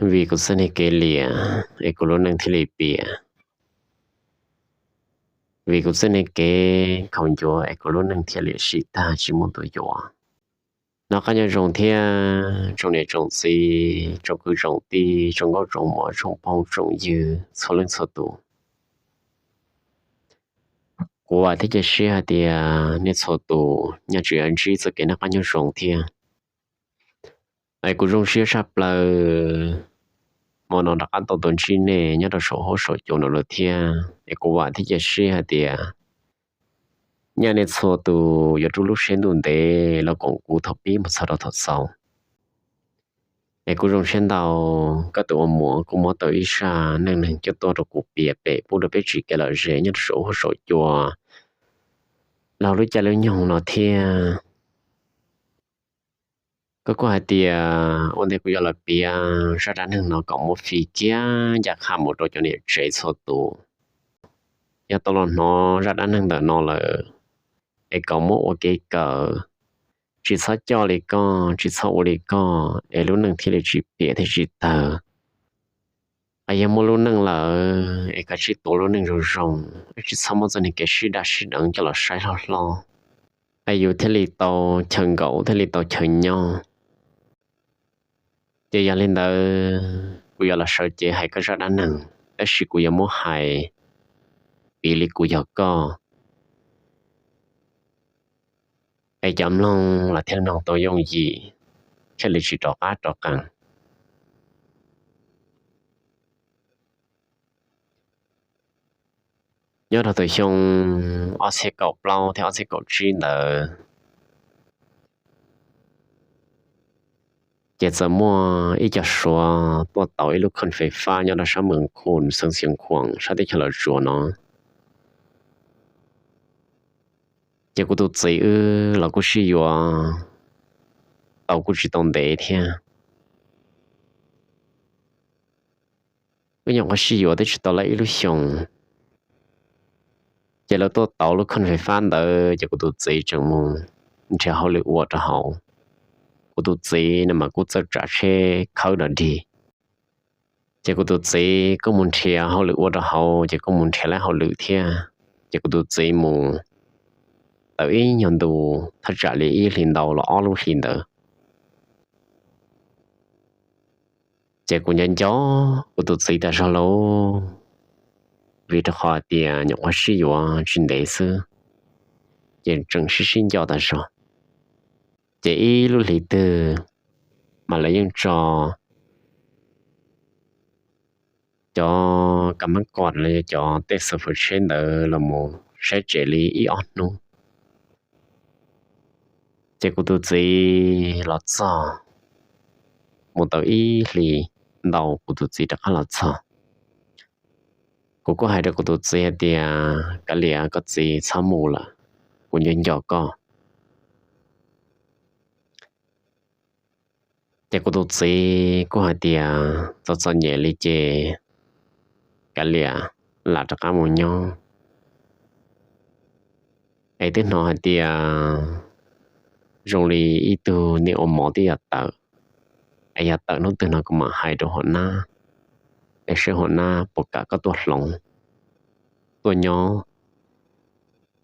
Vim kuv txoj niag kev liam es kuv lub neej thiaj li piam. Vim kuv txoj niag kev khaus ncuav es kuv lub neej thiaj li sim tag tsis muaj tus yuav. Noj qab nyob zoo thiab tsoom niam tsoom txiv, tsoom kwv tsoom tij, tsoom nkauj tsoom muam, tsoom phooj tsoom ywg txhua leej txhua tus. Kuv vam thiab cia siab hais tias nej txhua tus nyob tseem yuav ntsib txoj kev noj qab nyob zoo thiab. Es kuv zoo siab tshaj plaws hmo no rov qab tau tuaj ntsib nej nyob rau saum huab saum cua no lawm thiab. Es kuv vam thiab cia siab hais tias nyaj nej txhua tus yuav rub lub siab ntuj ntev los koom kuv thaum pib mus txog rau thaum xaus. Es kuv zoo siab ntau, koj tus ua muam kuj muab tau ib zaj neej neeg coj tuaj rau kuv piav pem pub rau peb tsim kev lom zem nyob rau saum huab saum cua los lub caij lub nyoog no thiab. Koj kuj hais tias ua ntej kuv yuav los piav zaj dab neeg no kom muab fij kiag ncaj qha mus rau cov niam tsev txhua tus. Yog tau los hnov zaj dab neeg ntawm no lawm, es kom muab ua kev kawm, tsis txhob coj li koj, tsis txhob ua li koj, es lub neej thiaj li tsis piam thiaj tsis tawg. Es yog muaj lub neej lawm es kav tsij tuav lub neej zoo zoo, tsis txhob muab txoj niag kev sib daj sib deev coj los saib hlob hlob, es yus thiaj li tau chaw nkaum thiaj li tau chaw nyob. Ces yog li ntawd, kuv yuav los sawv cev hais koj zaj dab neeg, tab sis kuv yuav muab hais piv li kuv yog koj, es cov mloog los thiaj mloog tau yooj yim, thiaj li tsis rov qab rov qees. Nyob rau thaum xyoo ob txhiab kaum plaub thiab ob txhiab kaum tsib ntawd, ces txawm muaj ib co Suav tuaj tauv ib lub khooj fais fab nyob rau sab Mees Khum, xeev Xeev Khuam, sab teb chaws Los Tsuas no. Ces kuv tus txiv wb los kuj sib yuav tau kuj tsis tau ntev thiab. Wb nyuam qhuav sib yuav twb tsis tau lawm ib lub xyoos, ces lawv tuaj tauv lub khooj fais fab ntawd ces kuv tus txiv tseem mus nrhiav hauj lwm ua rau hauv. Kuv tus txiv no mas kuj txawj tsav tsheb khawb dog dig, ces kuv tus txiv kuj mus nrhiav hauj lwm ua rau hauv, ces kuj mus nrhiav lawv hauj lwm thiab. Ces kuv tus txiv mus tau ib nyuag ntu, thaj tsam li ib hlis ntau los ob lub hlis ntawd, ces kuv nco nco kuv tus txiv tas zog lauj, vim rau qhov tias nyuam qhuav sib yuav tsis ntev xwb, ces tseem sib sib nco tas zog. Ces ib lub hlis twg mas lawv yeej tso cov ka mab kom los yog cov tej xav fwm tsheb ntawd los mus saib tsev li ib ob hnub. Ces kuv tus txiv los txog, mus tau ib hlis ntau kuv tus txiv rov qab los txog. Kuv kuj hais rau kuv tus txiv hais tias, kav liam koj txiv, txhob mus lawm, kuv nco nco koj. Ces kuv tus txiv kuj hais tias, txom txom nyem li ces kav liam, lam rov qab mus nyob. Es twb hnov hais tias zoo li ib tug niag ua mov twb yog tawm, es yog tawm hnub twg no kuv mam hais rau Huam Nab, es seb Huam Nab puas kam koj tuaj hloov, tuaj nyob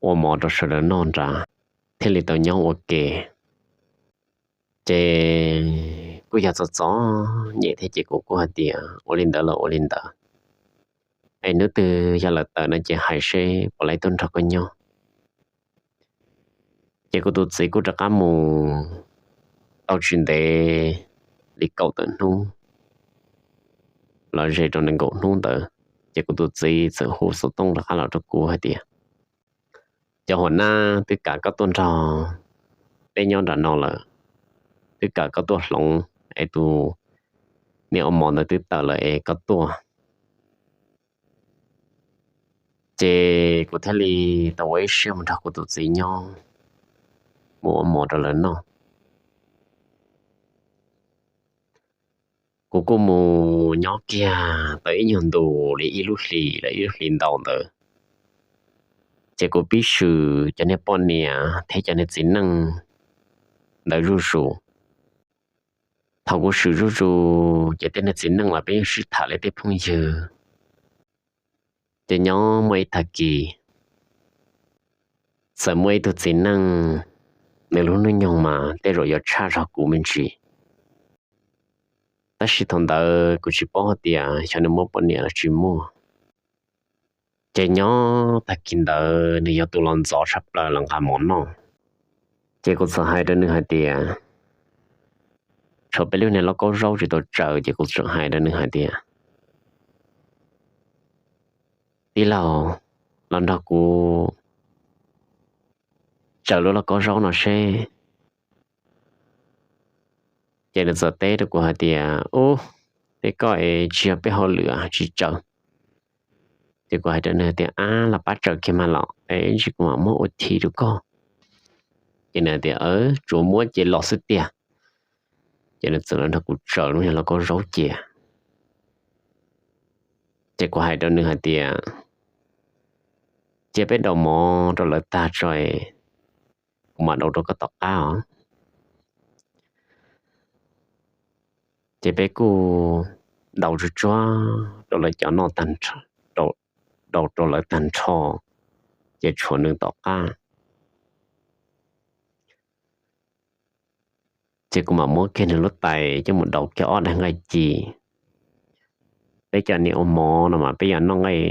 ua mov rau sawv daws noj nrad, thiaj li tau nyob ua ke. Ces kuj yog txom txom nyem thiab ces kuv kuj hais tias ua li ntawd los ua li ntawd, es hnub twg yog lawv tawm no ces hais seb puas laib tuaj nrog koj nyob. Ces kuv tus txiv kuj rov qab mus tau tsis ntev li kaum tawm hnub los ze rau nees nkaum hnub ntawd, ces kuv tus txiv txawm hu xov tooj rov qab los rau kuv hais tias, cov Huam Nab twb kam koj tuaj nrog peb nyob nram no lawm, twb kam koj tuaj hloov, es tus niag ua mov ntawd twb tawm lawm es koj tuaj. Ces kuv thiaj li tau ua ib siab mus nrog kuv tus txiv nyob, mus ua mov rau lawv noj. Kuv kuj mus nyob kiag tau ib nyuag ntu li ib lub hlis los ib lub hlis ntau ntawd, ces kuv pib swm cov niag poj niam thiab cov niag txiv neej ntawd zuj zus. Thaum kuv swm zuj zus ces tej niag txiv neej los peb yeej sib tham li tej phooj ywg. Ces nyob muaj ib tag kis, txawm muaj ib tug txiv neej, nws lub hnub nyoog mas tej zaum yuav tshaj zog kuv me ntsis. Tab sis thaum ntawd kuv tsis paub hais tias xyov nws muaj poj niam los tsis muaj. Ces nyob tag kis ntawd nws yog tus los ntxov tshaj plaws los nqa mov noj. Ces kuv txawm hais rau nws hais tias, tshuav peb lub niag lauj kaub zaub tsis tau tsaws, ces kuv txawm hais rau nws hais tias, tij laug, los nrog kuv tsaws lub lauj kaub zaub no seb. Ces nws txawm teb rau kuv hais tias, ub, tej koj es tsis yog peb hauj lwm, tsis tsaws. Ces kuv hais rau nws tias, ab, los pab tsaws kiag mas los es ib ntsis kuv mam muab ua thi rau koj. Ces nws tias, tsuas muab ces los xwb tiag. Ces nws txawm los nrog kuv tsaws lub niag lauj kaub zaub cia. Ces kuv hais rau nws hais tias, cia peb daus mov rau lawv tag tso, kuv mam daus rau koj tom qab os. Ces peb kuj daus tsuag tsuag rau lawv cov noj, daus rau lawv tag nrho, ces tshuav nws tom qab. Ces kuv mam muab kiag nws lub tais coj mus daus kiag ob daig nqaij ci. Peb cov niam ua mov no mas peb yog noj nqaij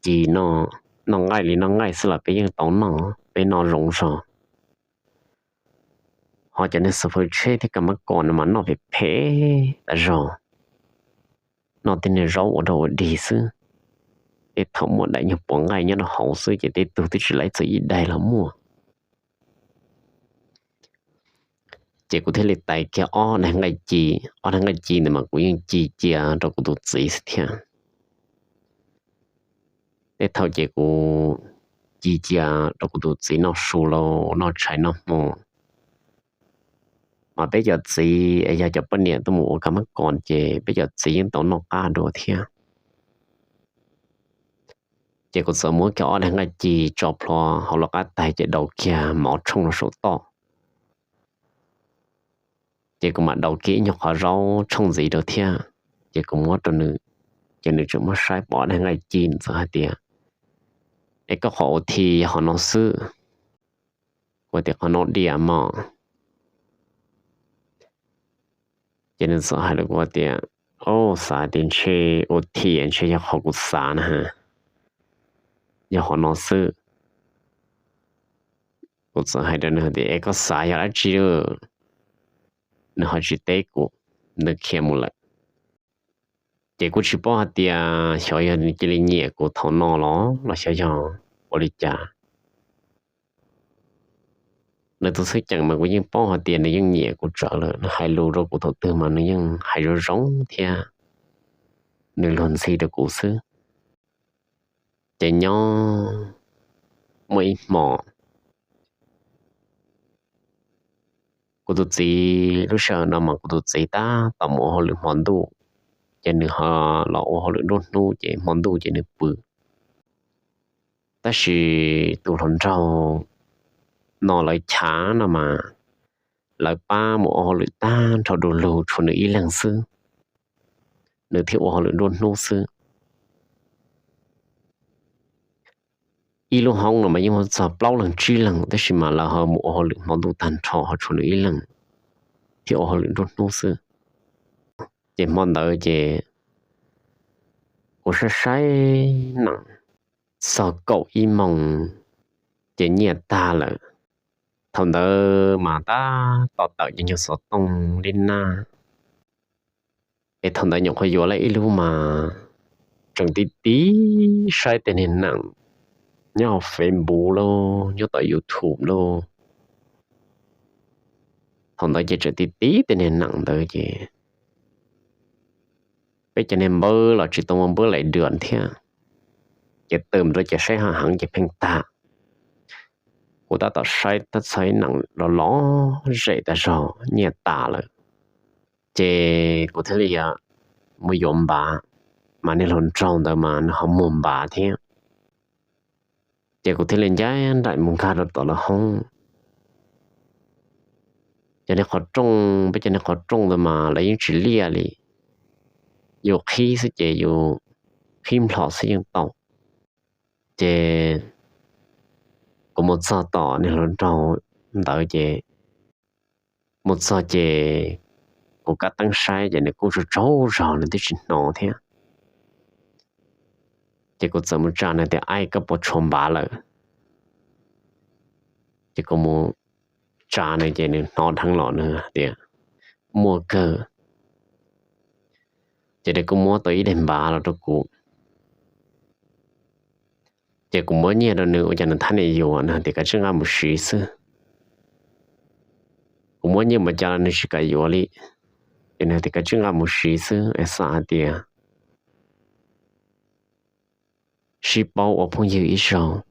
ci, noj nqaij li noj nqaij xwb los peb yeej tau noj, peb noj zoo zog. Ho cov niag xav fwv tsheb thiab ka mab kos no mas noj phem phem tas zog, noj tej niag zaub ua dog ua dig xwb. Tej thaum muaj daim nyuag puav nqaij nyob rau hauv xwb ces tej tug twb tsis laib txog ib daig los muaj. Ces kuv thiaj li tais kiag ob daig nqaij ci, ob daig nqaij ci ntawd mas kuv yeej ci cia rau kuv tus txiv xwb thiab. Tej thaum ces kuv ci cia rau kuv tus txiv noj su lauj, noj tshais noj hmo. Mas peb cov txiv es yog cov poj niam tuaj mus ua ka mab kos ces peb cov txiv yeej tau noj qab dua thiab. Ces kuv txawm muab kiag ob daig nqaij ci tso plhuav hauv lub qab tais ces daus kiag mov tshooj rau saum toj. Ces kuv mam daus kiag ib nyuag qhov zaub tshooj ntxiv rau thiab. Ces kuv muab rau nws, ces nws tseem muab saib pom ob daig nqaij ci, nws txawm hais tias, es koj qhov ua thi yog qhov no xwb? Kuv tias, qhov no diam mog. Ces nws txawm hais rau kuv tias, o, xav tias ntshe ua thi ntshe yog qhov kuv xav na, yog qhov no xwb. Kuv txawm hais rau nws tias, es koj xav yog dab tsi? Nws ho tsis teb kuv, nws khiav mus lawm. Ces kuv tsis paub hais tias xyov yog nws cia li nyiam kuv thaum no los los xyov yog ua li cas. Nws tus xwb ceem mas kuv yeej paub hais tias nws yeej nyiam kuv tsawv lawm, nws hais lus rau kuv thaum twg mas nws yeej hais zoo zoo thiab, nws luag ntxhi rau kuv xwb. Ces nyob muaj ib hmo, kuv tus txiv, lub sij hawm no mas kuv tus txiv tab tom mus ua hauj lwm hmo ntuj, ces nws ho los ua hauj lwm nruab hnub ces hmo ntuj ces nws pw. Tab sis tus hluas nraug no lawv chav no mas lawv pab mus ua hauj lwm tag nrho du lug tshuav nws ib leeg xwb, nws thiaj ua hauj lwm nruab hnub xwb. Ib lub hoob no mas yeej muaj txog plaub leeg tsib leeg, tab sis mas lawv ho mus ua hauj lwm hmo ntuj tag nrho ho tshuav nws ib leeg thiaj ua hauj lwm nruab hnub xwb. Ces hmo ntawd ces kuv saib saib nees txog kaum ib moos ces nyiaj tag lawm. Thaum ntawd mas tab tom tawm cov nyuag xov tooj lib nab, es thaum ntawd nyuam qhuav yuav lawm ib lub mas tseem tib tib saib tej niag nees nyob hauv Facebook lauj, nyob tom YouTube lauj. Thaum ntawd ces tseem tib tib tej niag nees ntawd ces peb cov niag npawb los tsis tau muaj npawb laim dua thiab, ces twm rau ces saib heev heev ces pheej tag. Kuv tab tom saib tab txog ib nees los lom zem tas zog nyiaj tas lawm, ces kuv thiaj li mus yuav npav, mas niag hluas nraug ntawd mas nws ho muag npav thiab. Ces kuv thiaj li ncaj nraim mus nkag rau tom lawv hoob. Cov niag qhov rooj, peb cov niag qhov rooj ntawd mas lawv yeej tsis liaj li, yus qhib xwb ces yus qhib nplhom xwb yeej tau. Ces kuv mus txog tom niag hluas nraug ntawd ces mus txog ces kuv kab teeb saib ces nws kuj tsaug tsaug zog, nws twb tsis hnov thiab. Ces kuv txawm mus tsa nws tias, Aib, koj puas tshuav npav lawm? Ces kuv mus tsa nws ces nws hnov dheev los nws tias, Muaj kawg. Ces nws kuj muab tau ib daim npav los rau kuv. Ces kuv muab nyiaj rau nws ua cas nws thab niam yuav, nws hais tias kav tsij nqa mus siv xwb. Kuv muab nyiaj mus cas los nws tsis kam yuav li, ces nws hais tias kav tsij nqa mus siv xwb es xav hais tias sib paub ua phooj ywg ib zaug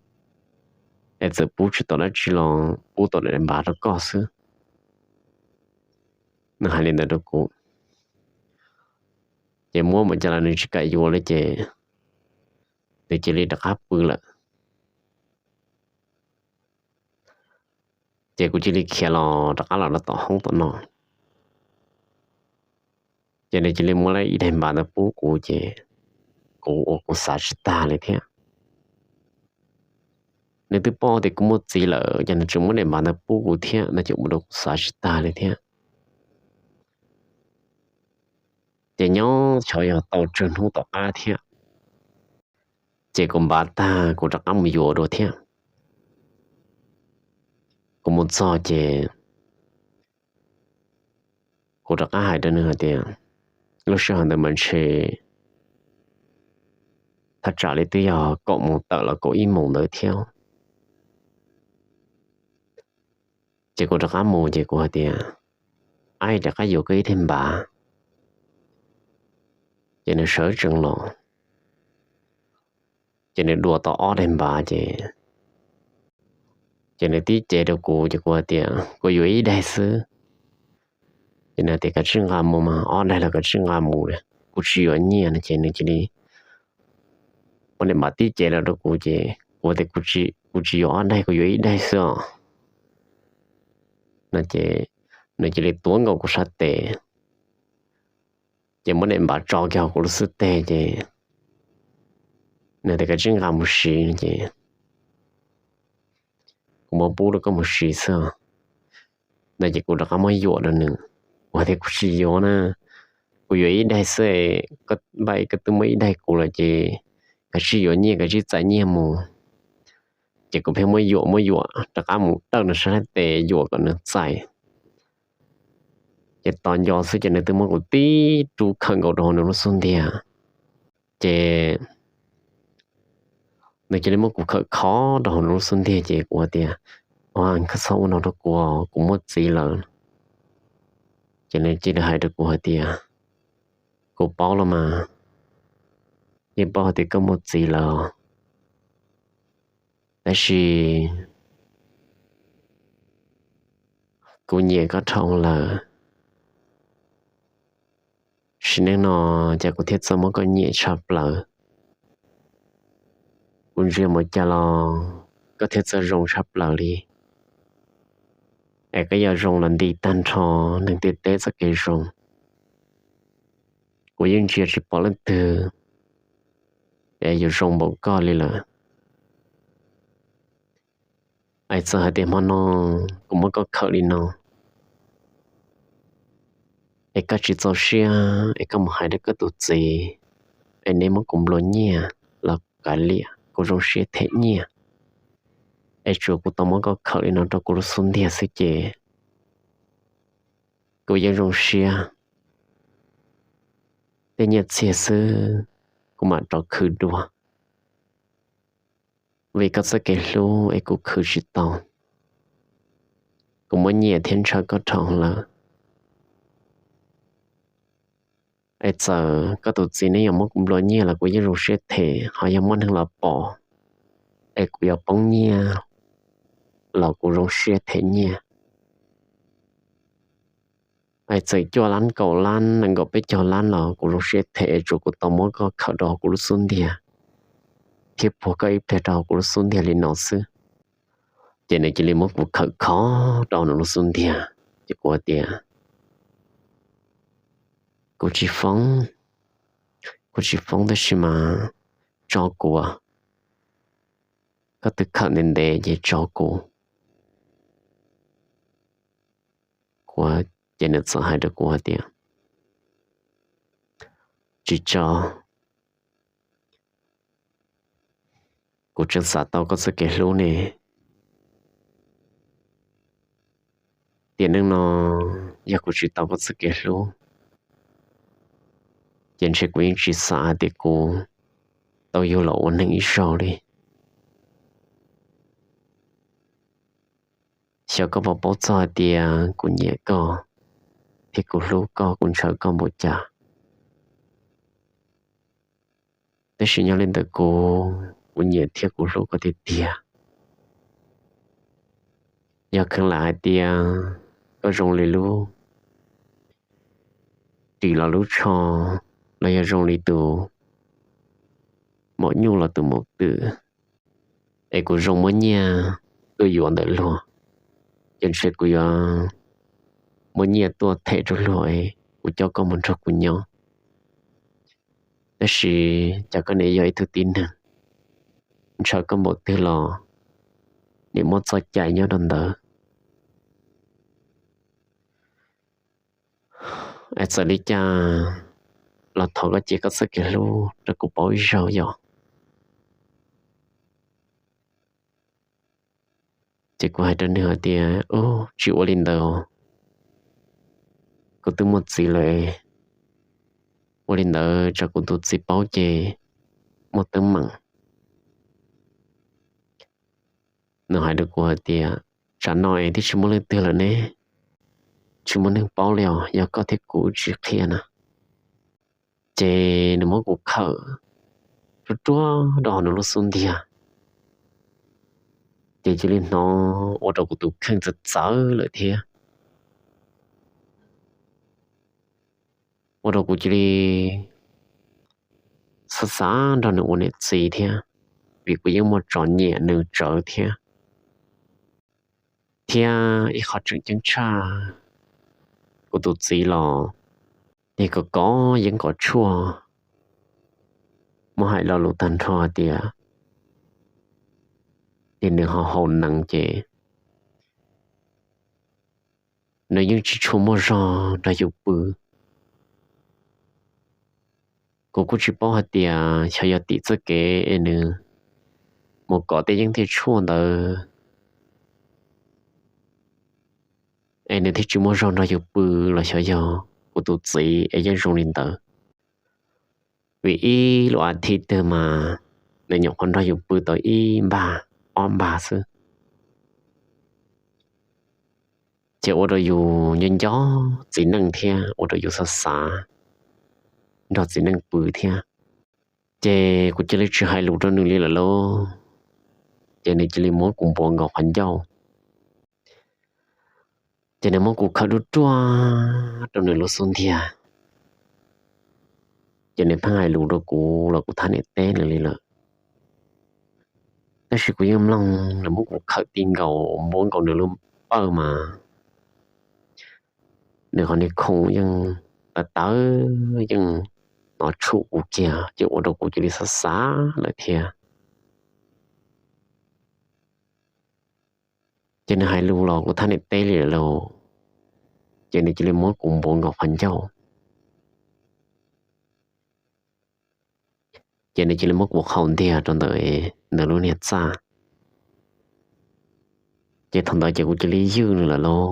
es txawm pub tsis tau dab tsi los pub tau daim npav rau koj xwb. Nws hais li ntawd rau kuv, ces muab mus cas los nws tsis kam yuav li ces nws cia li rov qab pw lawm. Ces kuv cia li khiav los rov qab los rau tom hoob tom no. Ces nws cia li muab ib daim npav ntawd pub kuv ces kuv ua kuv xav tsis tag li thiab. Nws twb paub tias kuv muaj txiv lawm ces nws tseem muab daim npav ntawd pub kuv thiab no ces ua rau kuv xav tsis tag li thiab. Ces nyob xyov yog tau tsawg hnub tom qab thiab, ces kuv npav tag kuv rov qab mus yuav dua thiab. Kuv mus txog ces kuv rov qab hais rau nws hais tias, lub sij hawm ntawd mas ntshe thaj tsam li twb yog kaum moos tawm los kaum ib moos ntawd thiab. Ces kuv rov qab mus ces kuv hais tias, Aib, rov qab yuav koj ib daim npav. Ces nws sawv tsees los, ces nws dua tau ob daim npav ces, ces nws tib ce rau kuv ces kuv hais tias kuv yuav ib daim xwb. Ces nws tias kav tsij nqa mus mas, ob daim los kav tsij nqa mus, kuv tsis yuav nyiaj no ces nws cia li muab daim npav tib ce los rau kuv ces kuv tias kuv tsis yuav ob daim, kuv yuav ib daim xwb os. No ces nws cia li tuav nkaus kuv sab tes, ces muab daim npav tso kiag hauv kuv lub xub teg ces nws tias kav tsij nqa mus siv no ces kuv muab pub rau koj mus siv xwb. No ces kuv rov qab muab yuam rau nws, kuv hais tias kuv tsis yuav na, kuv yuav ib daim xwb, npaj koj twb muab ib daim kuv lawm ces kav tsij yuav nyiaj, kav tsij txais nyiaj mus. Ces kuv pheej muab yuam muab yuam rov qab mus dawj nws sab tes yuam kom nws txais. Ces tos nco xwb ces nws twb muab kuv tib rub khawm nkaus rau hauv nws lub xub ntiag. Ces nws cia li muab kuv khawm khov rau hauv nws lub xub ntiag ces kuv hais tias, Ua, koj txhob ua no rau kuv, kuv muaj txiv lawm. Ces nws cia li hais rau kuv hais tias, Kuv paub los mas, yeej paub hais tias koj muaj txiv lawm, tab sis kuv nyiam koj dhau lawm. Sim neej no ces kuv thiaj txawj muab koj nyiam tshaj plaws. Kuv ntsia mus cas los koj thiaj txawj zoo tshaj plaws li. Es koj yog zoo los nti tag nrho neeg ntiaj teb txoj kev zoo. Kuv yeej ntsia tsis pom leej twg es yuav zoo npaum koj li lawm. Es txawm hais tias hmo no kuv muab koj khawm li no, es koj tsis txaus siab es koj mus hais rau koj tus txiv, es neb muab kuv nplua nyiaj los kuv kav liam, kuv zoo siab them nyiaj. Es tsuas kuv tau muab koj khawm li no rau kuv lub xub ntiag xwb ces kuv yeej zoo siab. Tej nyiaj txiag xwb kuv mam rov khwv dua, vim koj txoj kev hlub es kuv khwv tsis tau. Kuv muaj nyiaj thiab ntshaw koj dhau lawm. Es txawm koj tus txiv neb yuav muab kuv nplua nyiaj los kuv yeej zoo siab them, ho yog muaj neeg los pom es kuv yuav poob nyiaj los kuv zoo siab them nyiaj. Es txawm cuaj lab kaum lab nees nkaum peb caug lab los kuv zoo siab them, es tsuas kuv tau muab koj khawm rau hauv kuv lub xub ntiag thiab puag koj ib pliag rau hauv kuv lub xub ntiag li no xwb. Ces nws cia li muab kuv khawm khov rau nws lub xub ntiag. Ces kuv hais tias, kuv tsis foob, kuv tsis foob tab sis mas tso kuv, koj twb khawm ntev ntev ces tso kuv. Kuv, ces nws txawm hais rau kuv hais tias, tsis tso, kuv tseem xav tau koj txoj kev hlub ne. Tiam neej no yog kuv tsis tau koj txoj kev hlub, ces ntshe kuv yeej tsis xav hais tias kuv tau yug los ua neeg ib zaug li. Xyov koj puas paub txog hais tias kuv nyiam koj thiab kuv hlub koj, kuv ntshaw koj npaum cas. Tab sis nyob li ntawm kuv, kuv nyiam thiab kuv hlub koj tiag tiag. Yog kheev lam hais tias koj zoo li lub ris los lub tsho, los yog zoo li tus maum nyuj los tus maum twm, es kuv zoo muab nyiaj tuaj yuav ntawm luag, ces ntshe kuv yuav muab nyiaj tuaj them rau luag es kuv coj koj mus nrog kuv nyob. Tab sis cas koj niam yog ib tug tib neeg, ntshaw koj npaum twg los niam muab txoj cai nyob rau ntawd. Es txawm li cas los thov koj cia koj txoj kev hlub rau kuv paub ib zaug yom. Ces kuv hais rau nws hais tias, ub, tsis ua li ntawd, kuv twb muaj txiv lawm. Ua li ntawd tsam kuv tus txiv paub ces muaj teeb meem. Nws hais rau kuv hais tias, tsam no es twb tsis muaj leej twg lawm ne, tsis muaj neeg paub li os, yog koj thiab kuv tsis qhia na. Ces nws muab kuv khawm ruaj ruaj rau hauv nws lub xub ntiag, ces cia li hnov ua rau kuv tus kheej txawv txawv lawm thiab. Ua rau kuv cia li xav xav nrog nws ua niam txiv thiab, vim kuv yeej muaj tsos nyiam nws tsawv thiab. Thiab ib qho tseem ceeb tshaj, kuv tus txiv los tig kom kov yeeb kov tshuaj, muab hais lo lus tag nrho hais tias, ces nws ho haus nees ces nws yeej tsis tshua muaj zog nrog yus pw. Kuv kuj tsis paub hais tias xyov yog tim txoj kev es nws mus kov tej yeeb tej tshuaj ntawd es nws thiaj tsis muaj zog nrog yus pw los xyov yog kuv tus txiv es yeej zoo li ntawd. Vim ib lub as thiv twg mas nws nyuam qhuav nrog yus pw tau ib npag ob npag xwb, ces ua rau yus nco nco txiv neej thiab ua rau yus xav xav nrog txiv neej pw thiab. Ces kuv cia li tsis hais lus rau nws li lawm lauj. Ces nws cia li muab kuv npuav nkaus qhov ncauj, ces nws muab kuv khawm ruaj ruaj rau nws lub xub ntiag. Ces nws pheej hais lus rau kuv los kuv thab niam teb nws li lawm. Tab sis kuv yeej mloog nws muab kuv khawm ti nkaus npuav nkaus nws lub pawj mas nws qhov niag khoom yeej tawv tawv, yeej hnov tshum kuv kiag ces ua rau kuv cia li xav xav lawm thiab. Ces nws hais lus los kuv thab niam teb li lawm lauj. Ces nws cia li muab kuv npuav nkaus qhov ncauj, ces nws cia li muab kuv qhau ntiag rau ntawm nws lub niag txaj. Ces thaum ntawd ces kuv cia li ywj nws lawm lauj.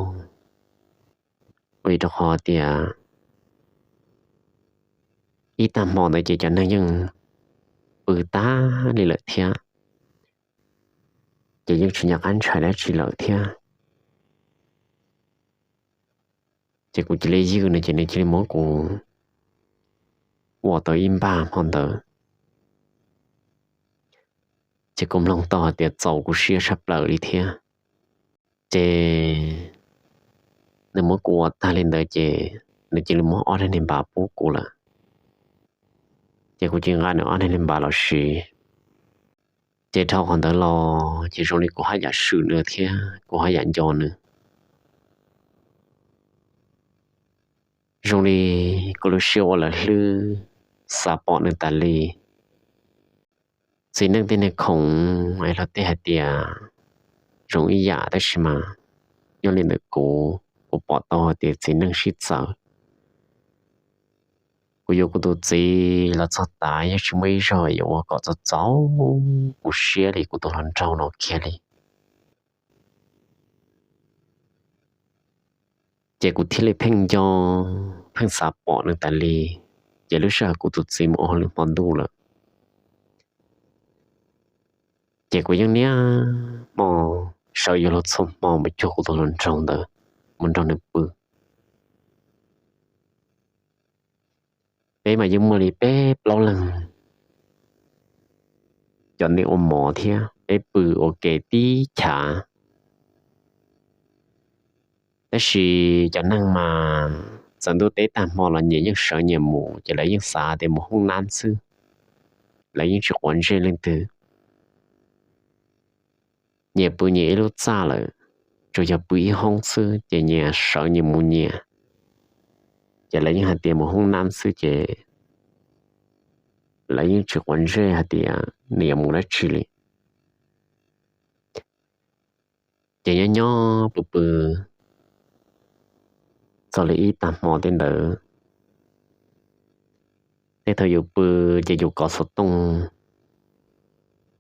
Vim rau qhov tias ib tag hmo ntawd ces cov neeg yeej pw tag li lawm thiab, ces yeej tsis nco qab ntshai dab tsi lawm thiab. Ces kuv cia li ywj nws ces nws cia li muab kuv ua tau ib npag hmo ntawd. Ces kuv mloog tau hais tias txaus kuv siab tshaj plaws li thiab. Ces nws muab kuv ua tag li ntawd ces nws cia li muab ob daim niag npav pub kuv lawm. Ces kuv cia li nqa nws ob daim niag npav los siv. Ces dhau qhov ntawd los ces zoo li kuv haj yam swm nws thiab kuv haj yam nco nws. Zoo li kuv lub siab ua lawv hlwb, xav pom nws tas li. Txiv neej tej niag khoom es luag tej hais tias zoo ib yam, tab sis mas nyob li ntawm kuv, kuv pom tau hais tias txiv neej sib txawv. Kuv yuav kuv tus txiv los txog tas yeej tsis muaj ib zaug yuav ua kom txaus txaus kuv siab li kuv tus hluas nraug no kiag li. Ces kuv thiaj li pheej nco, pheej xav pom nws tas li. Ces lub sij hawm kuv tus txiv mus ua hauj lwm hmo ntuj lawm, ces kuv yeej niaj hmo sawv yuav luag txhua hmo mus cuag kuv tus hluas nraug ntawd mus nrog nws pw. Peb mas yeej muaj li peb plaub leeg cov neeg ua mov thiab, peb pw ua ke tib chav. Tab sis cov neeg mas txawm ntuj teb tag hmo los nyias yeej sawv nyias mus, ces lawv yeej xav tias mus hoob nab xwb, lawv yeej tsis quav ntsej leej twg. Nyias pw nyias ib lub txaj lawm, tsuas yog pw ib hoob xwb ces nyias sawv nyias mus nyias. Ces lawv yeej hais tias mus hoob nab xwb ces lawv yeej tsis quav ntsej hais tias nws yuav mus dab tsi li. Ces nyob nyob pw pw txog li ib tag hmo tej ntawd, tej thaum yus pw ces yus kov xov tooj,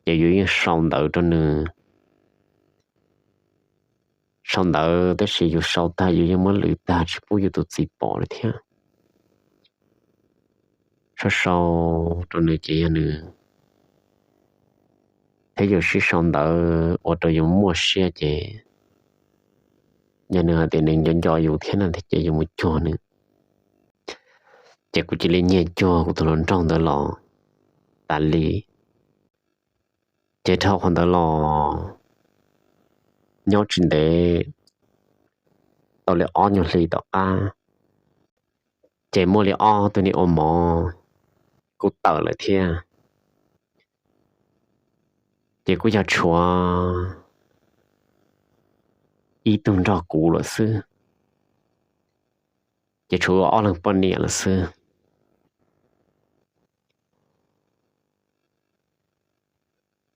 ces yus yeej sau ntawv rau nws. Sau ntawv tab sis yus sau tag yus yeej muab lwm tag tsis pub yus tus txiv pom li thiab. Sau sau rau nws ces yog nws thiab yus sib sau ntawv ua rau yus muaj siab ces yog nws hais tias nws nco nco yus thiab no ces yus mus cuag nws. Ces kuv cia li nyiag cuag kuv tus hluas nraug ntawd los tas li. Ces dhau qhov ntawd los nyob tsis ntev, tau li ob nyuag hli tom qab, ces muaj li ob tug neeg ua mov kuj tawm lawm thiab. Ces kuj yog tshuav ib tug nrog kuv lawm xwb, ces tshuav ob leeg poj niam lawm xwb.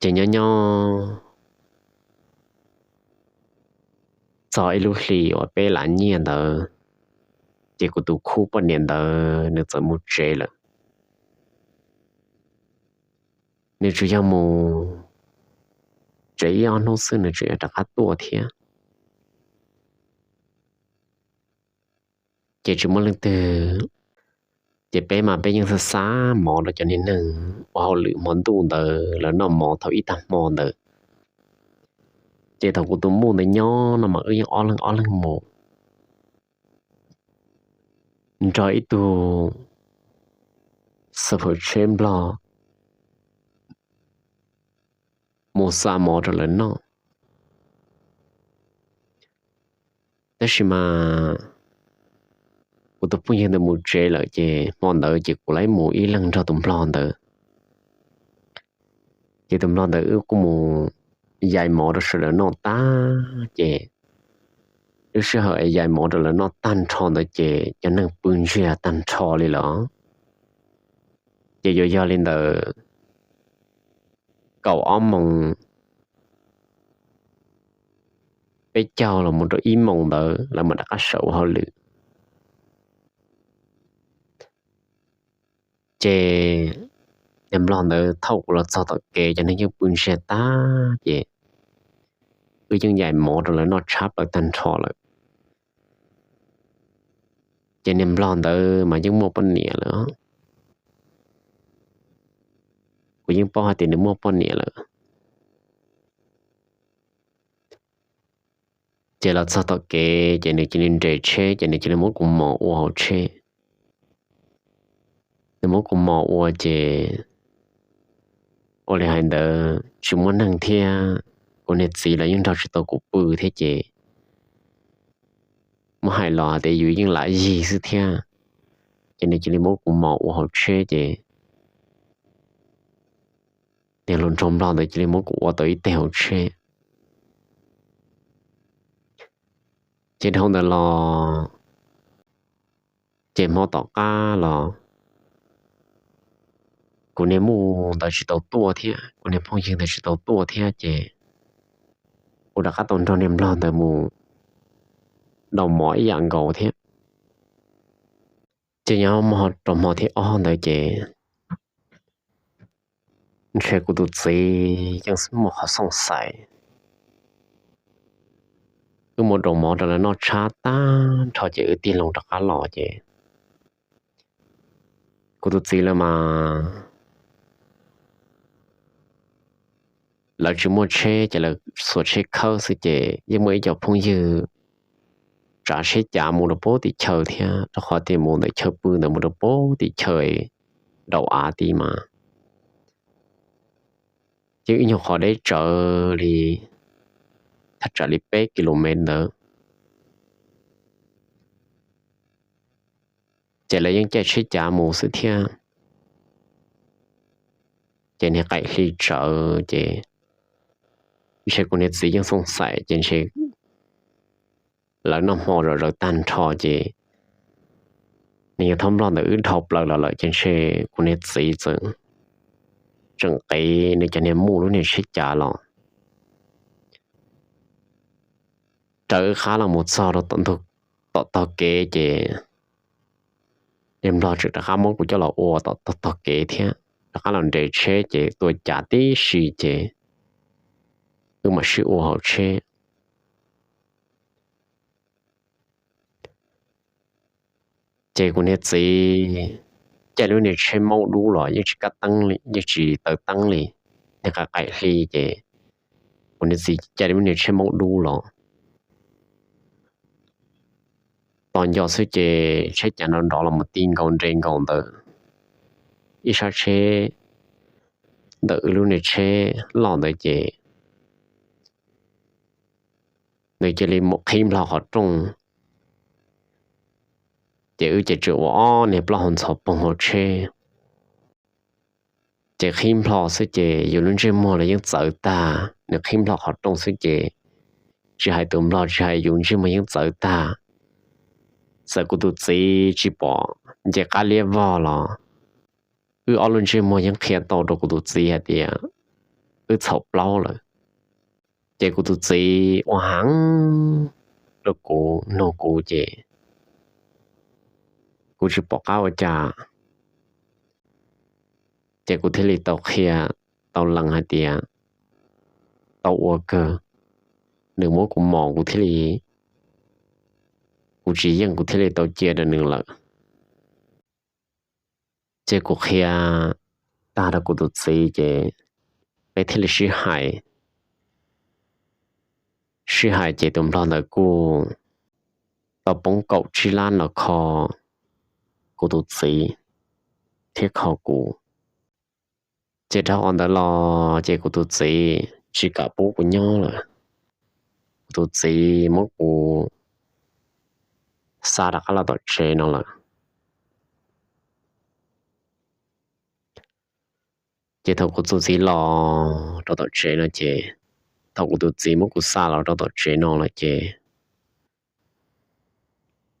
Ces nyob nyob txog ib lub hlis uas peb lav nyiaj ntawd, ces kuv tus khub poj niam ntawd nws txawm mus tsev lawm. Nws tsuas yog mus tsev ib ob hnub xwb nws tseem yuav rov qab tuaj thiab. Ces tsis muaj leej twg, ces peb mas peb yeej xav xa mov rau cov niag neeg ua hauj lwm hmo ntuj ntawd lawv noj mov thaum ib tag hmo ntawd. Ces thaum kuv tus muj ntawd nyob no mas wb yeej ob leeg ob leeg mus nrog ib tug xab phaum tsheb nplog mus xa mov rau lawv noj. Tab sis mas kuv tus phooj ywg ntawd mus tsev lawm ces hmo ntawd ces kuv lam mus ib leeg nrog tus nplog ntawd. Ces tus nplog ntawd wb kuj mus yais mov rau sawv daws noj tag, ces lub sij hawm es yais mov rau lawv noj tag nrho ntawd ces cov neeg pw ntsiag tag nrho li lawm. Ces yuav yog li ntawd kaum ob moos peb caug los mus rau ib moos ntawd lawv mam rov qab sawv ua hauj lwm. Ces niag nplog ntawd thauj kuv los txog tom kev cov neeg yeej pw ntsiag tag ces wb yeej yais mov rau lawv noj tshab plaws tag nrho lawm. Ces niag nplog ntawd mas yeej muaj poj niam lawm. Kuv yeej paub hais tias nws muaj poj niam lawm. Ces los txog tom kev ces nws cia li nres tsheb ces nws cia li muab kuv mos ua hauv tsheb. Nws muab kuv mos ua ces ua li hais ntawd tsis muaj neeg thiab, kuv niag txiv los yeej nrog tsis tau kuv pw thiab ces muab hais los tias yus yeej lam yig xwb thiab. Ces nws cia li muab kuv mos ua hauv tsheb ces niag hluas nraug nplog ntawd cia li muab kuv ua tau ib teg hauv tsheb. Ces dhau ntawd los Ces hmo tom qab los kuv niag muj ntawd tsis tau tuaj thiab, kuv niag phooj ywg ntawd tsis tau tuaj thiab ces kuv rov qab tau nrog niag nplog ntawd mus daus mov ib yam nkaus thiab. Ces nyob rau hmo thib ob ntawd ces ntshe kuv tus txiv yeej muaj qhov xooj xais. Wb mus daus mov rau lawv noj tshab tag nrho ces wb tig loo rov qab los ces kuv tus txiv lawv mas lawv tsis muaj tsheb ces lawv xuas tsheb khawb xwb ces yeej muaj ib co phooj ywg tsav tsheb cav mus rau pem tim chaw thiab, rau qhov tias mus ntawm chaw pw ntawd mus rau pem tim chaw daus av tid mas yeej ib nyuag qhov deb tsawv li thaj tsam li peb ki lo mev ntawd. Ces lawv yeej caij tsheb cav mus xwb thiab. Ces niag qaim hli tsawv ces ntshe kuv niag txiv yeej xooj xais ces ntshe lawv noj hmo zom zaws tag nrho ces nws yog thab nplog ntawm wb dhau plaws los lawm ces ntshe kuv niag txiv txawm tseem qiv nws cov niag muj lub niag tsheb cav los raws wb qab los mus txog rau tom tog kev ces niag nplog tseem rov qab muab kuv coj los ua tom tog kev thiab rov qab los nres tsheb ces tua cav tib si ces wb mam sib ua hauv tsheb. Ces kuv niag txiv caij lub niag tsheb maub dub los yeej tsis kab teeb li, yeej tsis taws teeb li. Niag qaim qaim hli ces kuv niag txiv caij lub niag tsheb maub dub los tos nco xwb ces tsheb cav nrov nrov los mus ti nkaus nres nkaus ntawm ib sab tsheb ntawm wb lub niag tsheb loj ntawd ces nws cia li mus qhib nplho qhov rooj. Ces wb ces tseem ua ob niag plaub hau ntxhov poog hauv tsheb. Ces qhib nplho xwb ces yus lub ntsej muag los yeej txawv tag, nws qhib nplho qhov rooj xwb ces tsis hais tus nplog tsis hais yus ntsej muag yeej txawv tag. Txawm kuv tus txiv tsis pom nce qab liab vog los wb ob lub ntsej muag yeej qhia tau rau kuv tus txiv hais tias wb txhaum plaub lawm. Ces kuv tus txiv ua heev rau kuv, nug kuv ces kuv tsis pom qab ua cas. Ces kuv thiaj li tau qhia, tau lees hais tias tau ua kawg, nws muab kuv mos kuv thiaj li, kuv tsis yeej kuv thiaj li tau cia rau nws lawm. Ces kuv qhia tag rau kuv tus txiv ces peb thiaj li sib hais, sib hais ces tus nplog ntawd kuj tau poob kaum tsib lab no kho kuv tus txiv thiab kho kuv. Ces dhau qhov ntawd los ces kuv tus txiv tsis kam pub kuv nyob lawm. Kuv tus txiv muab kuv xa rov qab los tom tsev no lawm. Ces thaum kuv tus txiv los rau tom tsev no ces, thaum kuv tus txiv muab kuv xa los rau tom tsev no lawm ces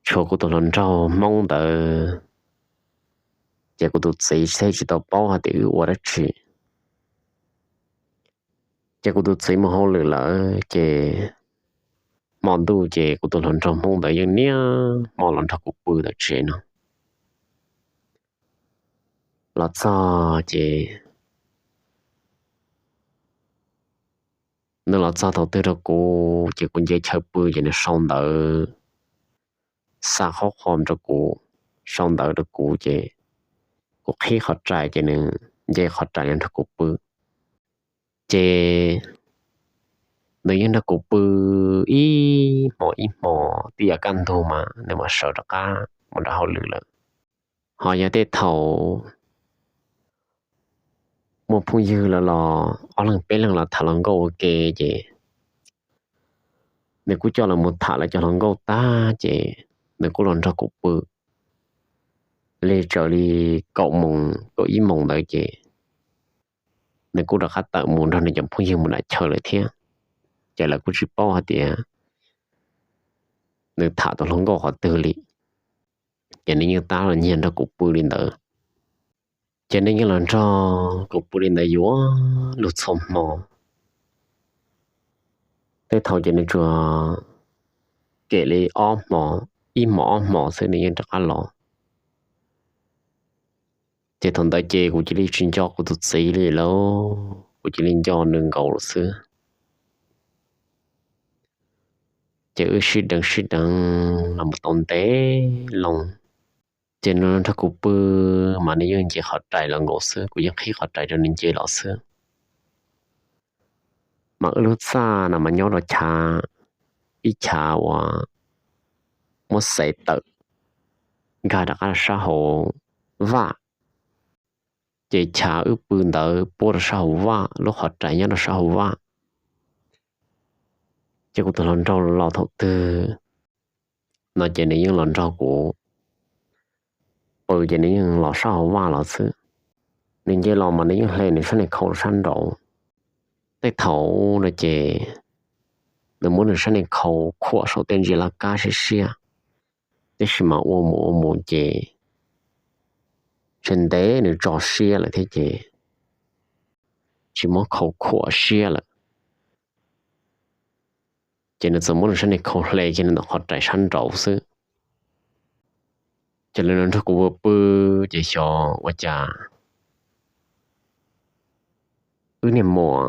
tshuav kuv tus hluas nraug Hmoob ntawd, ces kuv tus txiv thiaj tsis tau paub hais tias wb ua dab tsi. Ces kuv tus txiv mus hauj lwm lawm ces hmo ntuj ces kuv tus hluas nraug Hmoob ntawd yeej niaj hmo los nrog kuv pw tom tsev no. Los txog ces nws los txog thaum twg rau kuv ces kuv nce chaw pw ces nws sau ntawv, xa qhob qhua rau kuv, sau ntawv rau kuv ces kuv qhib qhov rais ces nws nce qhov rais los nrog kuv pw. Ces nws yeej nrog kuv pw ib hmo ib hmo, tib yam kaj ntug mas nws mam sawv rov qab mus rau hauj lwm lawm. Ho yog tej thaum muaj phooj ywg lawm los ob leeg peb leeg los tham hluas nkauj ua ke ces nws kuj coj lawv mus tham lawv cov hluas nkauj tag ces nws kuj los nrog kuv pw li tsawg li kaum moos kaum ib moos ntawd ces nws kuj rov qab tawm mus nrog nws cov phooj ywg mus nram chaw lawm thiab. Ces lawv kuj tsis paub hais tias nws tham tus hluas nkauj qhov twg li. Ces nws yeej tab los nyiag nrog kuv pw li ntawd. Ces nws yeej los nrog kuv pw li ntawd yuav luag txhua hmo. Tej thaum ces nws tsuas kem li ob hmo, ib hmos ob hmos xwb nws yeej rov qab los. Ces thaum ntawd ces kuv cia li tsis nco kuv tus txiv li lawm, kuv cia li nco nws nkaus lawm xwb. Ces wb sib deev sib deev los mus tau ntev loo. Ces nws los nrog kuv pw mas nws yeej nce qhov rais los nkaus xwb, kuv yeej qhib qhov rais rau nws nce los xwb. Mas wb lub txaj no mas nyob rau chav, ib chav uas muab xaiv tawm nkag rov qab sab hauv vaj. Ces chav wb pw ntawd puab rau sab hauv vaj, lub qhov rais nyob rau sab hauv vaj. Ces kuv tus hluas nraug los thaum twg no ces nws yeej los nrog kuv pw ces nws yeej los sab hauv vaj los xwb. Nws nce los mas nws yeej hle nws sab niag khau sab nraud. Tej thaum no ces nws muab nws sab niag khau khuam saum tej ntsia laj kab siab siab, tab sis mas ua mus ua mus ces ntshe ntev nws tso siab lawm thiab ces tsis muab khau khuam siab lawm. Ces nws txawm muab nws sab niag khau hle kiag nws ntawm qhov rais sab nraud xwb. Ces lawv los nrog kuv pw pw, ces xyov ua cas wb niag muam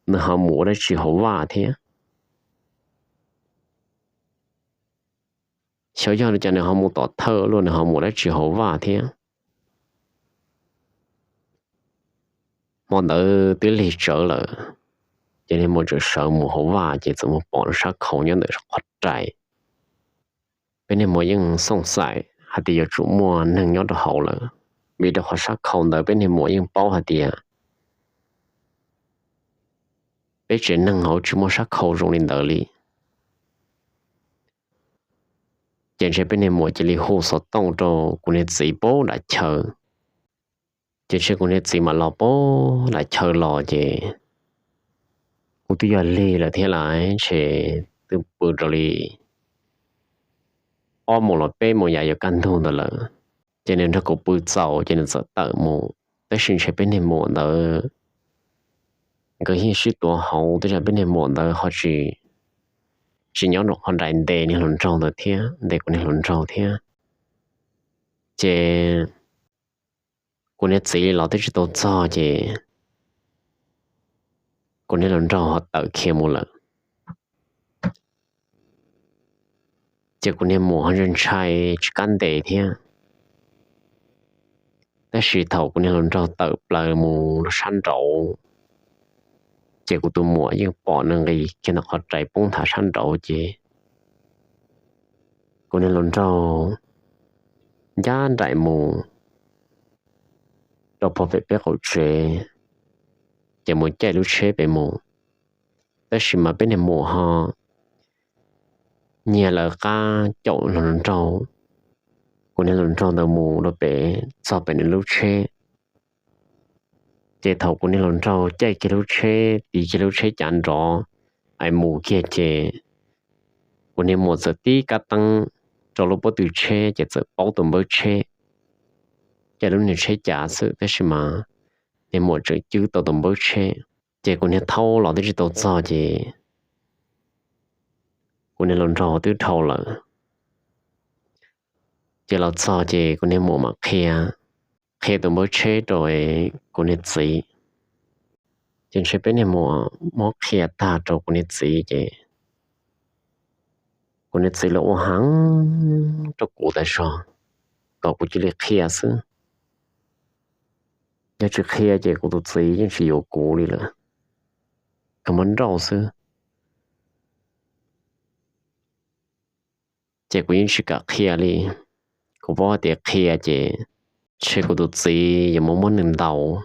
nws ho mus ua dab tsi hauv vaj thiab. Xyov yog li cas nws ho mus tom thawj luaj, nws ho mus dab tsi hauv vaj thiab. Hmo ntawd twb lig tsawv lawm, ces niag muam tseem sawv mus hauv vaj ces txawm mus pom nws sab khau nyob ntawm qhov rais. Peb niag muam yeej xooj xaim hais tias yuav tsum muaj neeg nyob rau hauv lawm, vim rau qhov sab khau ntawd peb niag muam yeej paub hais tias peb tsev neeg hauv tsis muaj sab khau zoo li ntawd li. Ces ntshe peb niag muam cia li hu xov tooj rau kuv niag txiv puag nram chaw. Ces ntshe kuv niag txiv mam los puag nram chaw los ces kuv twb yog lig lawm thiab lawm, ntshe twb pw rau li ob moos los peb moos yav yuav kaj ntug ntawd lawm. Ces nws nrog kuv pw txaus ces nws txawm tawm mus, tab sis ntshe peb niag muam ntawd nkawd yeej sib tuav hauv, tej zaum peb niag muam ntawd ho tsis, tsis nyob rau qhov nraim ntes niag hluas nraug ntawd thiab, ntes kuv niag hluas nraug thiab. Ces kuv niag txiv los twb tsis tau txog ces kuv niag hluas nraug ho tawm khiav mus lawm. Ces kuv niag muam ho ntshai ntshai tsis kam ntes thiab. Tab sis thaum kuv niag hluas nraug tawm plaws mus rau sab nraud, ces kuv tus muam yeej pom nws nqis kiag ntawm qhov rais poob nthav sab nraud ces kuv niag hluas nraug ncaj nraim mus rau puag pem peb qaum tsev, ces mus caij lub tsheb pem mus. Tab sis mas peb niag muam ho nyiag lawv qab caum hluas nraug, kuv niag hluas nraug ntawd mus rau pem txog pem nws lub tsheb. Ces thaum kuv niag hluas nraug caij kiag lub tsheb, tiv kiag lub tsheb cav nrov, es mus kiag ces kuv niag muam txawm tib kab teeb rau lub pob tw tsheb ces txawm paub tus npawb tsheb. Ces lub niag tsheb cav xwb tab sis mas niag muam tseem cwb tau tus npawb tsheb. Ces kuv niag thaub los twb tsis tau txog ces kuv niag hluas nraug twb dhau lawm. Ces los txog ces kuv niag muam mam qhia, qhia tus npawb tsheb rau kuv niag txiv. Ces ntshe peb niag muam muab qhia tag rau kuv niag txiv ces kuv niag txiv los ua heev rau kuv tas zog kom kuv cia li qhia xwb. Yog tsis qhia ces kuv tus txiv yeej tsis yuav kuv li lawm, kawg muab nrauj xwb. Ces kuv yeej tsis kam qhia li. Kuv paub hais tias qhia ces ntshe kuv tus txiv yuav mus muab nws ntaus,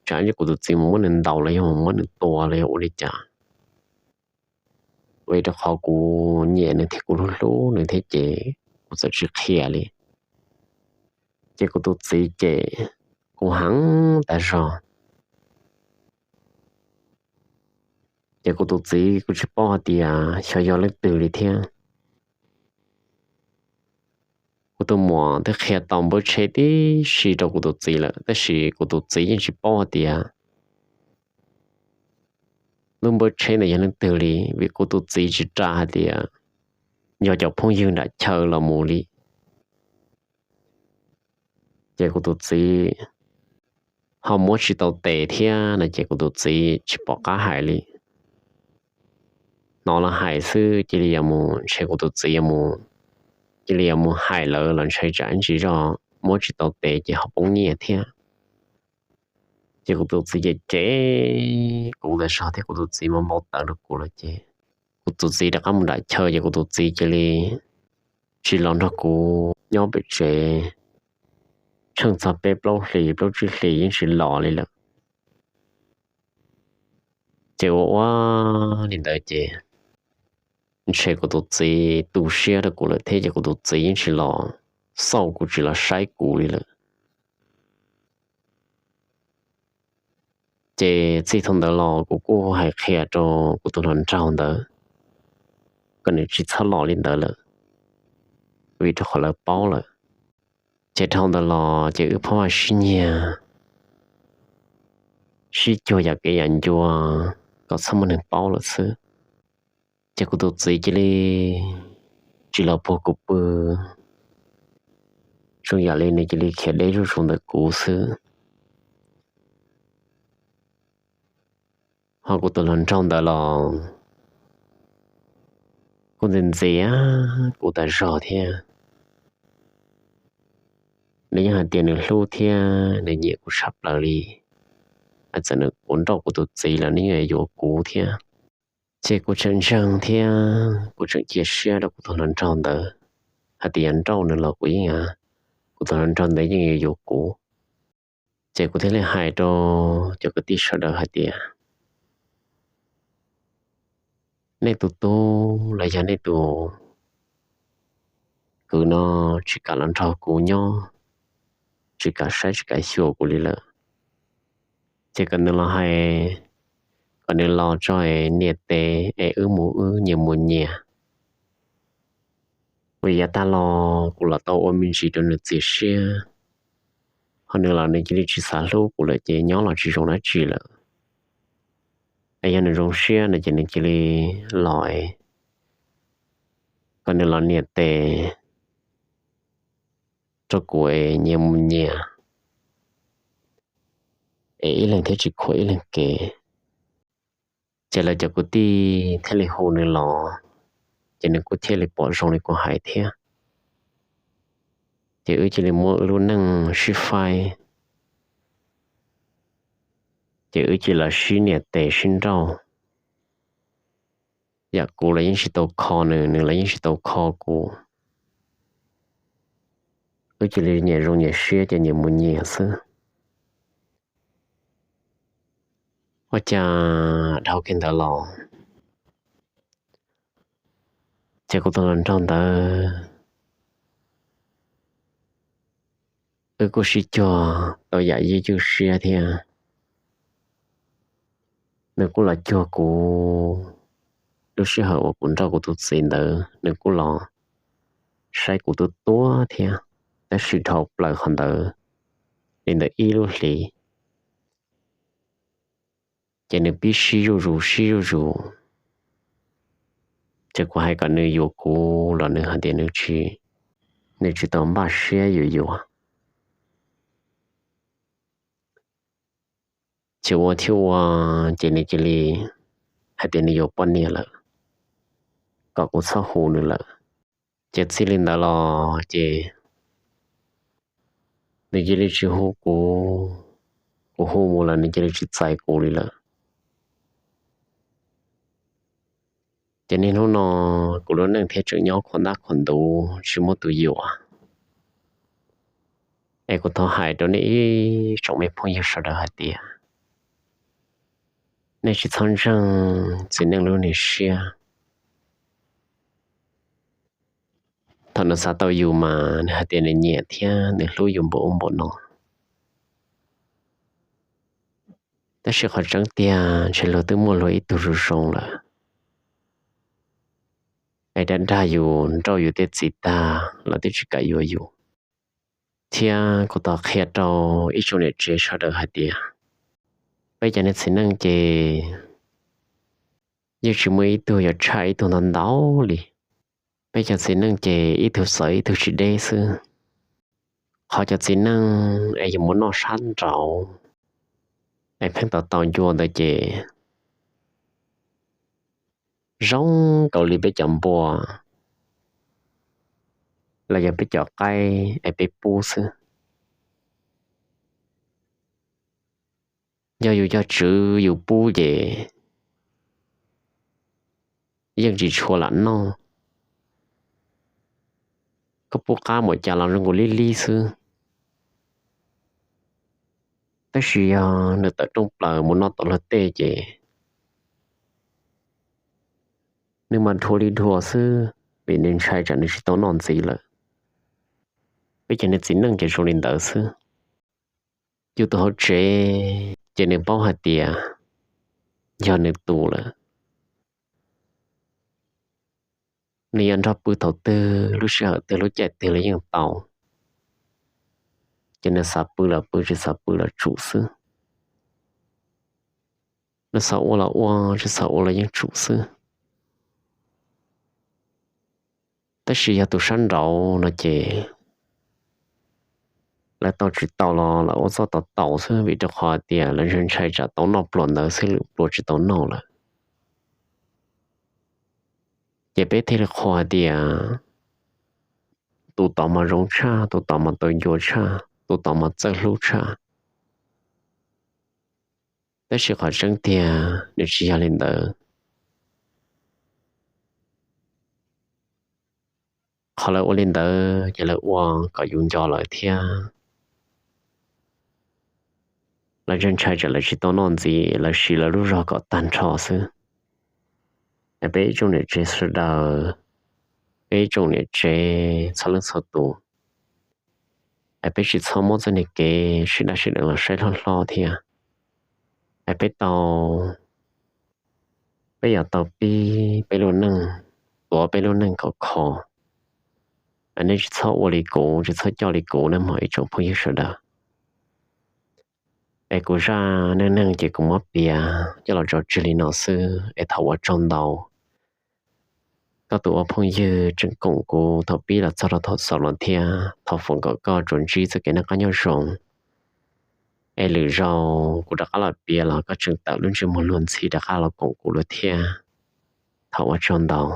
tsam ib ntsis kuv tus txiv mus muab nws ntaus los yog mus muab nws tua los yog ua li cas. Vim rau qhov kuv nyiam nws thiab kuv hlub hlub nws thiab ces kuv txawm tsis qhia li. Ces kuv tus txiv ces kuv heev tas zog. Ces kuv tus txiv kuv tsis paub hais tias xyov yog leej twg li thiab. Kuv tus muam twb qhia tau npawb tsheb tib si rau kuv tus txiv lawm, tab sis kuv tus txiv yeej tsis paub hais tias lub npawb tsheb ntawd yog leej twg li, vim kuv tus txiv tsis ras hais tias yog cov phooj ywg nram chaw los mus li. Ces kuv tus txiv ho muab tsis tau tes thiab no ces kuv tus txiv tsis pom qab hais li. Hnov lawv hais xwb cia li yuav mus, ntshe kuv tus txiv yuav mus, cia li yuav mus hais lawv los ntshe tsam ib ntsis zog muab tsis tau tes ces ho poob nyiaj thiab. Ces kuv tus txiv cem cem kuv tas zog thiab kuv tus txiv mas npau taws rau kuv lawm ces kuv tus txiv rov qab mus nram chaw ces kuv tus txiv cia li tsis los nrog kuv nyob pem tsev tsheej txog peb plaub hlis plaub tsib hlis yeej tsis los li lawm. Ces ua ua li ntawd ces ntshe kuv tus txiv tu siab rau kuv lawm thiab ces kuv tus txiv yeej tsis los xauj kuv, tsis los saib kuv li lawm. Ces txij thaum ntawd los kuv kuj hais qhia rau kuv tus hluas nraug ntawd kom nws tsis txhob los li ntawd lawm, vim rau qhov lawv paub lawm. Ces dhau ntawd los ces wb pheej sib nyiag, sib cuag yam kev yam ncua kom txhob muaj neeg paub lawm xwb. Ces kuv tus txiv cia li tsis los puag kuv pw, zoo yam li nws cia li khiav deb zuj zus ntawm kuv xwb. Ho kuv tus hluas nraug ntawd los kuj ntxias ntxias kuv tas zog thiab. Nws yeej hais tias nws hlub thiab nws nyiam kuv tshaj plaws li, txawm nws kuv nrauj kuv tus txiv los nws yeej yuav kuv thiab. Ces kuv tseem ntseeg thiab kuv tseem cia siab rau kuv tus hluas nraug ntawd hais tias yog nrauj nws los kuv yeej, kuv tus hluas nraug ntawd yeej yuav yuav kuv. Ces kuv thiaj li hais rau cov kwv tij sawv daws hais tias nej tus tub los yog nej tus kwv no tsis kam los nrog kuv nyob, tsis kam saib tsis kam xyuas kuv li lawm, ces kom nws los hais, kom nws los tso nias tes es wb mus wb, nyias mus nyias. Vim yav tag los kuv los tau ua me ntsis rau nws txias siab, ho nws los nws cia li tsis xav hlub kuv lawm ces nyob los tsis zoo dab tsi lawm. Es yog nws zoo siab no ces nws cia li los, kom nws los nias tes rau kuv es nyias mus nyias, es ib leeg thiaj tsis khuam ib leeg kev. Ces lawv cov kwv tij thiaj li hu nws los, ces nws kuj thiaj li pom zoo li kuv hais thiab. Ces wb cia li muab wb lub neej sib faib, ces wb cia li los sib nias tes sib nrauj. Yam kuv los yeej tsis tau kho nws, nws los yeej tsis tau kho kuv. Wb cia li nyias zoo nyias siab ces nyias mus nyias xwb. Ua cas dhau kiag ntawd los, ces kuv tus hluas nraug ntawd wb kuj sib cuag tau yam ywj ywj siab thiab. Nws kuj los cuag kuv, lub sij hawm uas kuv nrauj kuv tus txiv ntawd nws kuj los saib kuv tuaj tuaj thiab, tab sis dhau plaws qhov ntawd li ntawm ib lub hlis, ces nws pib sib zuj zus sib zuj zus. Ces kuv hais kom nws yuav kuv los nws hais tias nws tsis, nws tsis tau npaj siab yuav yuav. Ces ua thiab ua, ces nws cia li hais tias nws yuav poj niam lawm, kom kuv txhob hu nws lawm. Ces txij li ntawd los ces nws cia li tsis hu kuv, kuv hu mus los nws cia li tsis txais kuv li lawm. Ces niaj hnub no kuv lub neej thiaj tseem nyob khuam ntab khuam ntuv tsis muaj tus yuam. Es kuv thov hais rau nej ib tsoom me phooj ywg sawv daws hais tias nej tsis txhob ntseeg txiv neej lub niag siab. Thaum nws xav tau yus mas nws hais tias nws nyiam thiab nws hlub yus npaum ub npaum no. Tab sis qhov tseeb tiag ntshe luag twb muaj luag ib tug zoo zoo lawm. es dag dag yus, nrauj yus tej txiv tag, lawv twb tsis kam yuav yus. Thiab kuv tau qhia rau ib tsoom niam tsev sawv daws hais tias peb cov niag txiv neej ces yeej tsis muaj ib tug yuav tshaj ib tug ntau ntau li. Peb cov txiv neej ces ib tug txawv ib tug tsis deb xwb. Qhov cov txiv neej es yus mus noj sab nraud es pheej tau tau ncua ntawd ces zoo nkaus li peb cov npua los yog peb cov qaib es peb pub xwb. Yog yus cov tswv yus pub ces yeej tsis tshua lam noj. Koj pub qab mus cas los zoo nkaus li li xwb. Tab sis yog nws tawm rooj plaws mus noj tau luag tej ces nws mas dhuav li dhuav xwb, vim nws ntshai tsam nws tsis tau noj ntxiv lawm. Peb cov niag txiv neej ces zoo li ntawd xwb. Yus tus hauv tsev ces nws paub hais tias yog nws tus lawm, nws yuav nrog pw thaum twg lub sij hawm twg lub caij twg los yeej tau. Ces nws xav pw los pw, tsis xav pw los tsum xwb. Nws xav ua los ua, tsis xav ua los yeej tsum xwb. Tab sis yog tus sab nraud no ces lawv tau tsis tau los lawv ua txuj tau tau xwb, vim rau qhov tias lawv ntshai ntshai tsam tau noj pluas ntawd xwb lwm pluas tsis tau noj lawm. Ces peb thiaj li qhuas hais tias tus tod mas zoo tshaj, tus tod mas tau ncua tshaj, tus tod mas txawj hlub tshaj. Tab sis qhov tseeb tiag nws tsis yog li ntawd. Qhov lawv ua li ntawd ces lawv ua kom yus nco lawv thiab. Lawv ntshai ntshai tsam lawv tsis tau noj ntxiv, lawv siv lawv lub zog kom tag nrho xwb. Es peb ib tsoom niam tsev sawv daws, peb ib tsoom niam tsev txhua leej txhua tus, es peb tsis txhob muab txoj niag kev sib daj sib deev los saib hlob hlob thiab. Es peb tau, peb yuav tau pib peb lub neej, tuav peb lub neej kom kho. Es nej tsis txhob ua li kuv, tsis txhob coj li kuv nawb mog ib tsoom phooj ywg sawv daws. Es kuv zaj neej neeg ces kuv muab piav coj los tso tseg li no xwb es thov ua tsaug ntau. Koj tus ua phooj ywg tseem koom kuv thaum pib los txog rau thaum xaus no thiab, thov foom kom koj tsuas ntsib txoj kev noj qab nyob zoo. Es lwm zaus kuv rov qab los piav los koj tseem tawm lub ntsej muag luag ntxhi rov qab los koom kuv lawm thiab. Thov ua tsaug ntau.